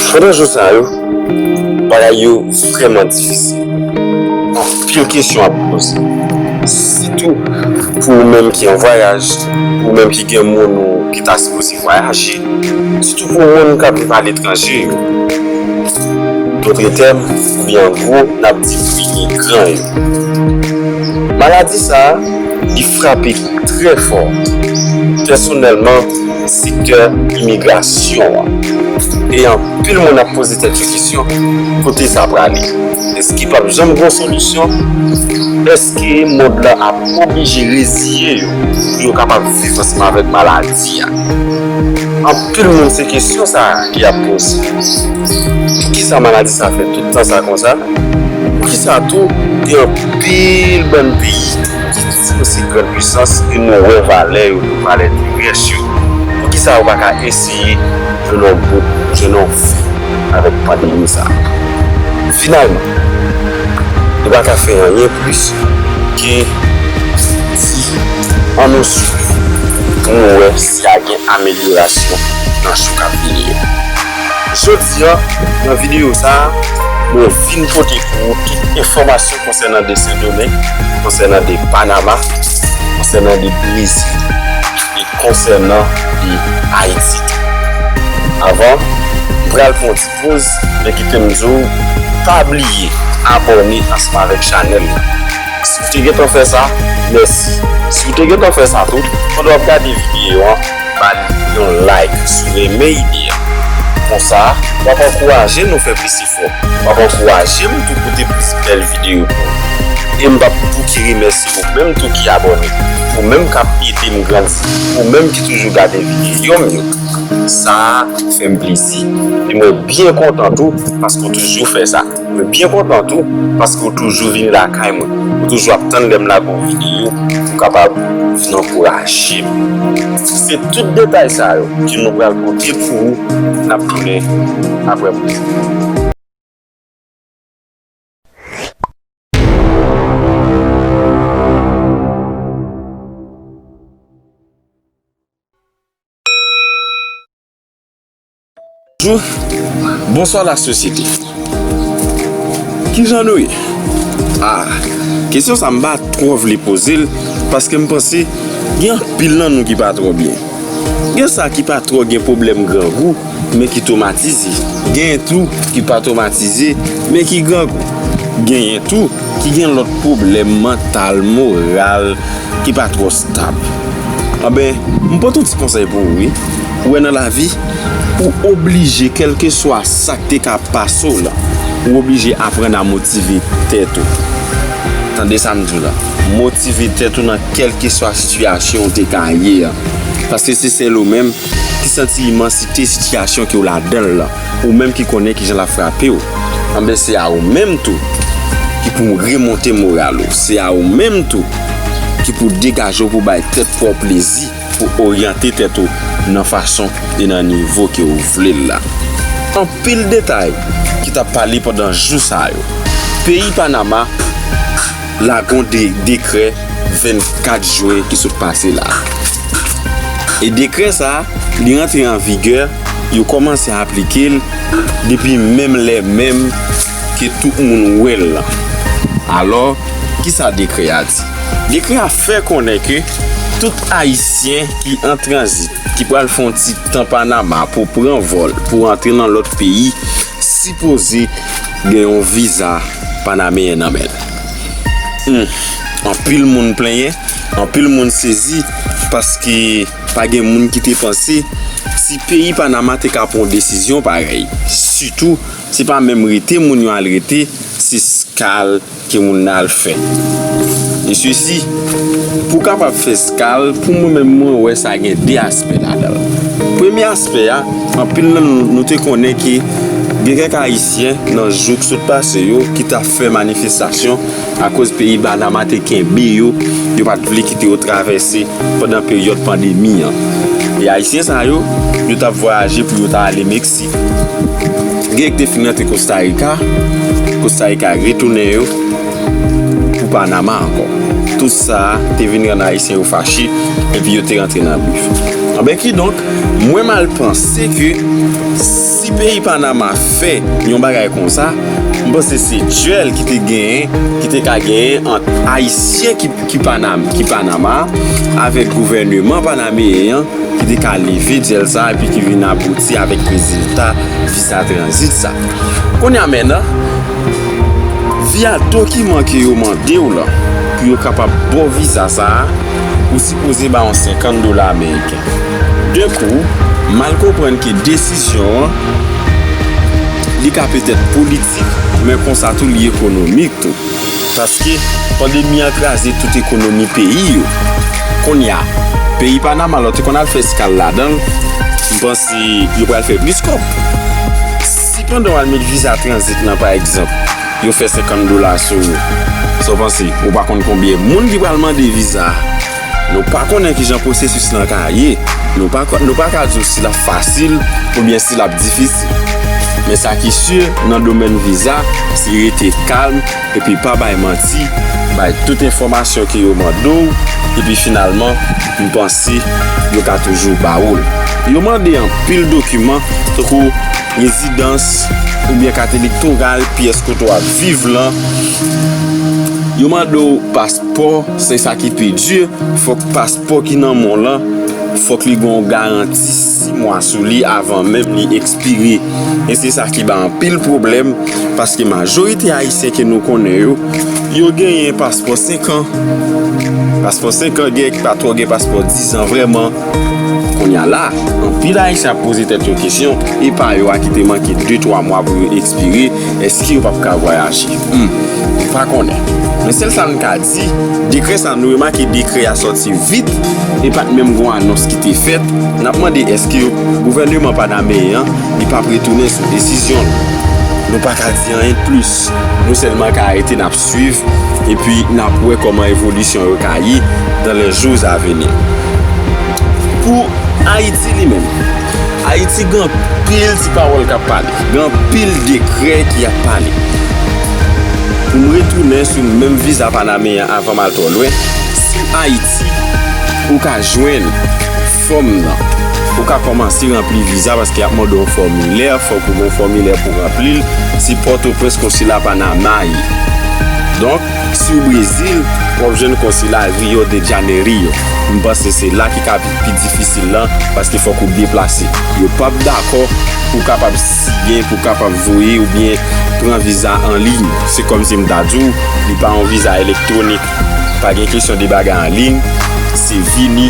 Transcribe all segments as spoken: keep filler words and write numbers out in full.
Pandan jou sa yo, bagay yo vrèman difisil. Anpil kesyon ap poze. Sitou pou ou menm ki an vwayaj, pou ou menm ki gen moun ou ki ta sipoze vwayaje, sitou pou moun k ap viv aletranje yo. Dòt tèm, oubyen an gwo, n ap di pou imigran yo. Maladi sa a, li frape trè fò, pèsonèlman, sektè imigrasyon an. E anpil moun ap poze tèt yo kesyon, kote sa prale? Èske p ap janm gen yon solisyon? Èske mond lan ap oblije reziye yo pou yo kapab viv ansanm avèk maladi a? Anpil moun se kesyon sa a y ap poze. Poukisa maladi sa fè tout tan sa konsa? Poukisa tou gen anpil bann peyi ki di yo se grann pisans e nou wè valè yo, nou valè terès yo? Poukisa yo pa ka eseye jwenn yon bout, jwenn yon fen avèk pandemi sa a? Finalman, nou pa ka fè anyen plis ke di, ann nou swiv pou nou wè si a gen amelyorasyon nan jou k ap vini yo. Jodi a, nan videyo sa a, mwen vin pote pou ou tout enfòmasyon konsènan de Sendomeng, konsènan de Panama, konsènan de Brezil, e konsènan de Ayiti tou. Avan, m pral pran yon ti poz, men kite m di w, pa bliye abòne ansanm avèk chanèl la. Si w te gentan fè sa, mèsi. Si w te gentan fè sa tou, pandan w ap gade videyo an, ba li yon like si w renmen ide a. Konsa, w ap ankouraje nou fè plis efò. W ap ankouraje m tou pote plis bèl videyo pou ou. E m p ap bouke remèsye ou menm tou ki abòne, ou menm k ap ede m grandi, ou menm ki toujou gade videyo m yo. Sa a fè m plezi. E mwen byen kontan tou paske w toujou fè sa. Mwen byen kontan tou paske w toujou vin lakay mwen. Ou toujou ap tann lè m lage yon videyo pou w kapab vin ankouraje m. Se tout detay sa yo ke nou pral pote pou ou. N ap tounen apre poze. Bonjou, bonswa lasosyete. Kijan nou ye? Ah, kesyon sa m pa twò vle poze l, paske m panse gen anpil nan nou ki pa twò byen. Gen sa ki pa twò gen pwoblèm grangou, men ki twomatize. Genyen tou ki pa twomatize, men ki grangou. Genyen tou ki gen lòt pwoblèm mantal, moral, ki pa twò stab. Anben, m pote yon ti konsèy pou ou, wi. Ou wè nan lavi, ou oblije, kèlkeswa sa k te ka pase w la, ou oblije aprann a motive tèt ou. Tande sa m di w la. Motive tèt ou nan kèlkeswa sitiyasyon ou te ka ye a. Paske se sèl ou menm ki santi imansite sitiyasyon ke w ladan l lan. Ou menm ki konnen kijan l ap frape w. Anben, se a ou menm tou ki pou remonte moral ou. Se a ou menm tou ki pou degaje w pou bay tèt pa w plezi, pou oryante tèt ou nan fason e nan nivo ke w vle l la. Anpil detay ki t ap pale pandan jou sa yo. Peyi Panama lage yon de-, dekrè vennkat jen ki sot pase la. E dekrè sa a, li rantre an vigè, yo kòmanse aplike l depi menm lè menm ke tout moun wè l lan. Alò, kisa dekrè a di? Dekrè a fè konnen ke tout Ayisyen ki an tranzit, ki pral fè yon ti tan Panama pou pran vòl, pou antre nan lòt peyi, sipoze gen yon viza panameyen nan men l. Hmm, anpil moun plenyen, anpil moun sezi, paske pa gen moun ki te panse si peyi Panama te ka pran yon desizyon parèy. Sitou, se pa menm rete moun yo al rete, se skal ke moun nan al fè. E sesi, pou kapab fè skal, pou mwen menm, mwen wè sa gen de aspè ladan l. Premye aspè a, anpil nan nou, nou te konnen ke gen kèk Ayisyen nan jou k sot pase yo ki t ap fè manifestasyon akoz peyi Panama te kenbe yo, yo pa t vle kite yo travèse pandan peryòd pandemi an. E Ayisyen sa yo, yo t ap vwayaje pou yo ta ale Meksik. Gen ki te fin rantre Kosta Rika, Kosta Rika retounen yo pou Panama ankò. Tout sa te vin rann Ayisyen yo fache, epi yo te rantre nan bif. Anben, kidonk, mwen mal panse ke si peyi Panama fè yon bagay konsa, m panse se dyèl ki te genyen, ki te ka genyen ant Ayisyen ki, ki Panam-, ki Panama avèk gouvèneman panameyen an ki te ka leve dyèl sa epi ki vin abouti avèk rezilta viza tranzit sa. Kounye a mennan, via dokiman ke yo mande w lan pou yo kapab ba w viza sa a, ou sipoze ba yon senkant dola ameriken. De kou, m al konprann ke desizyon an, li ka petèt politik, men konsa tou li ekonomik tou. Paske pandemi an kraze tout ekonomi peyi yo. Kounye a, peyi Panama, lè w te konn al fè eskal ladan l, m panse yo pral fè plis kòb. Si pandan w al met viza tranzit lan, pa egzanp, yo fè senkant dola sou ou, sa w panse? Ou pa konn konbyen moun ki pral mande viza a. Nou pa konnen kijan pwosesis lan ka ye. Nou pa, nou pa ka di w si l ap fasil oubyen si l ap difisil. Men sa ki si, nan domèn viza, se rete kalm epi pa bay manti, bay tout enfòmasyon ke yo mande w, epi finalman, m panse yo ka toujou ba ou l. Yo mande anpil dokiman, tankou rezidans oubyen kat elektoral, pyès kote w ap viv lan. Yo mande w paspò, se sa ki pi di. Fòk paspò ki nan men w lan, fòk li gen yon garanti sis mwa sou li avan menm li ekspire. E se sa ki ba anpil pwoblèm, paske majorite Ayisyen ke nou konnen yo, yo genyen paspò senk an. Paspò senk an, gen ki pa twò gen paspò diz an vrèman. Kounye a la, anpil Ayisyen ap poze tèt yo kesyon, e pa yo a ki te manke de twa mwa pou yo ekspire, èske yo p ap ka vwayaje? Hmm, m pa konnen. Men sèl sa n ka di, dekrè sa, nou remake dekrè a sòti vit, e pa t menm gon anons ki te fèt. N ap mande èske gouvèneman panameyen an, li p ap retounen sou desizyon l. Nou pa ka di anyen de plis. Nou sèlman ka rete n ap swiv, epi n ap wè kòman evolisyon yo ka ye dans les jours à venir. Pou Ayiti li menm, Ayiti gen anpil ti pawòl k ap pale, gen anpil dekrè ki ap pale. Pou m retounen sou menm viza panameyen an avan m al twò lwen, si w Ayiti, ou ka jwenn fòm nan. Ou ka kòmanse ranpli viza paske y ap mande w yon fòmilè, fòk ou gen yon fòmilè pou ranpli l. Se Pòtoprens konsila Panama ye. Donk, si w Brezil, w ap jwenn konsila Rio de Janeiro. M panse se la ki ka pi, pi difisil lan, paske fòk ou deplase. Yo p ap dakò pou w kapab siyen, pou w kapab voye oubyen pran viza an liy. Se kòmsi m ta di w, li pa yon viza elektwonik. Pa gen kesyon de bagay an liy. Se vini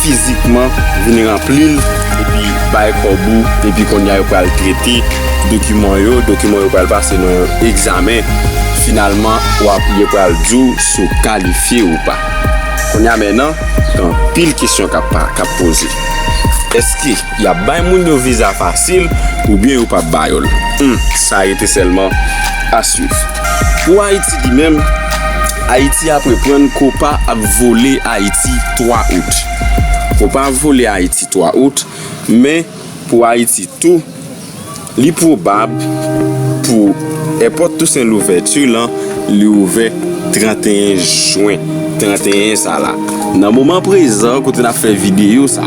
fizikman, vin ranpli l, epi bay kòb ou, epi kounye a yo pral trete dokiman yo, dokiman yo pral pase nan yon egzamen. Finalman, w ap, yo pral di w si w kalifye ou pa. Kounye a mennan, gen anpil kesyon k ap pa, k ap poze. Èske y ap bay moun yo viza fasil oubyen yo p ap ba yo l? Hmm, sa rete sèlman a swiv. Pou Ayiti li menm, Ayiti ap reprann, Copa ap vole Ayiti twa out. Copa ap vole Ayiti twa out, men pou Ayiti tou, li pwobab pou èpòt Toussaint Louverture lan, li ouvè tranteyen jen, tranteyen sa la. Nan moman prezan, kote n ap fè videyo sa,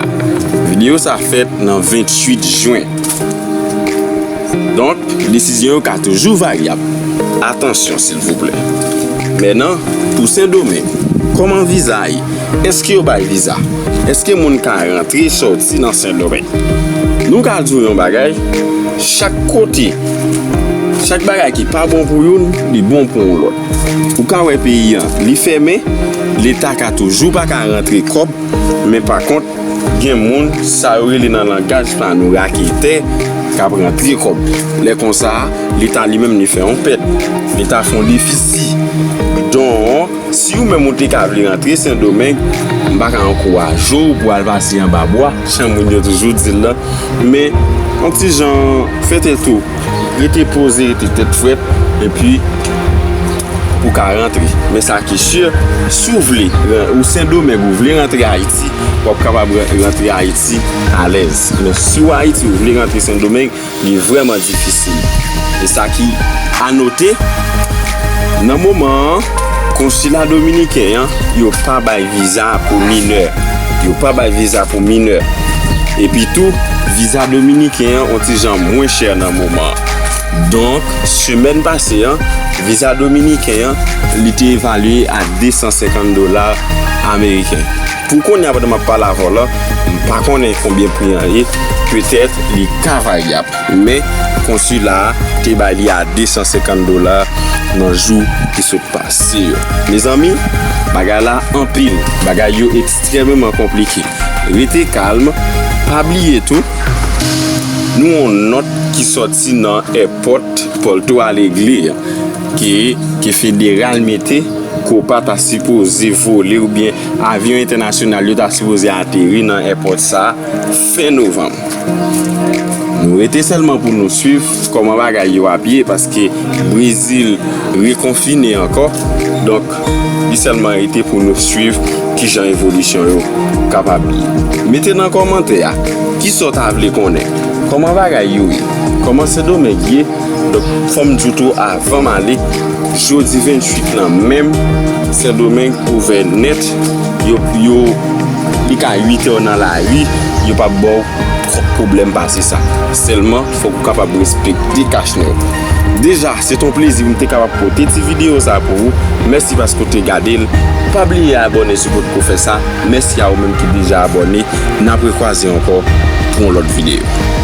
videyo sa fèt nan venntuit jen. Donk, desizyon yo ka toujou varyab. Atansyon, silvouplè. Mennan, pou Sendomeng, kòman viza ye? Èske yo bay viza? Èske moun ka rantre, sòti nan Sendomeng? Nou ka di w yon bagay, chak kote, chak bagay ki pa bon pou youn, li bon pou yon lòt. Ou ka wè peyi an, li fèmen, Leta ka toujou pa ka rantre kòb, men pa kont, gen moun, sa yo rele nan langaj pa nou raketè, k ap rantre kòb. Lè konsa, Leta li menm li fè yon pèt. Leta fè yon defisi. Donk, si ou menm ou te ka vle rantre Sendomeng, m pa ka ankouraje w pou al pase anba bwa, jan moun yo toujou di l lan. Men, yon ti jan, fè tèt ou, rete poze, rete tèt frèt, epi pou ka rantre. Men sa ki si, si w vle, ou Sendomeng, ou vle rantre Ayiti, w ap kapab ra-, rantre Ayiti alèz. Men si w Ayiti, ou vle rantre Sendomeng, li vrèman difisil. E sa ki a note, nan moman an, konsila dominiken an, yo pa bay viza pou minè. Yo pa bay viza pou minè. Epi tou, viza dominiken an on ti jan mwen chè nan moman an. Donk, semèn pase an, viza dominiken an, li te evalye a de san senkant dola ameriken. Pou kounye a, pandan m ap pale avè w la, m pa konnen konbyen pri an ye, petèt li ka varyab. Men, konsila a te bay li a de san senkant dola nan jou ki sot pase yo. Mezanmi, bagay la anpil, bagay yo ekstrèmeman konplike. Rete kalm, pa bliye tou, nou on nòt ki sòti nan èpòt Porto Alegre ki, ki federal mete, Copa ta sipoze vole oubyen avyon entènasyonal yo ta sipoze ateri nan èpòt sa fen novanm. Nou rete sèlman pou nou swiv kòman bagay yo ap ye, paske Brezil rekonfine ankò. Donk, li sèlman rete pou nou swiv kijan evolisyon yo kapab ye. Mete nan kòmantè a, kisa w ta vle konnen? Kòman bagay yo ye? Kòman Sendomeng ye? Donk, fò m di w tou, avan m ale, jodi venntuit lan menm, Sendomeng ouvè nèt, yo, yo, li ka uit è nan lari, yo p ap ba w twòp pwoblèm pase sa. Sèlman, fòk ou kapab respekte kach nèt. Deja, se t on plezi pou m te kapab pote ti videyo sa pou ou. Mèsi paske w te gade l. Pa bliye abòne si w potko fè sa. Mèsi a ou menm ki deja abòne. N ap rekwaze ankò pou yon lòt videyo.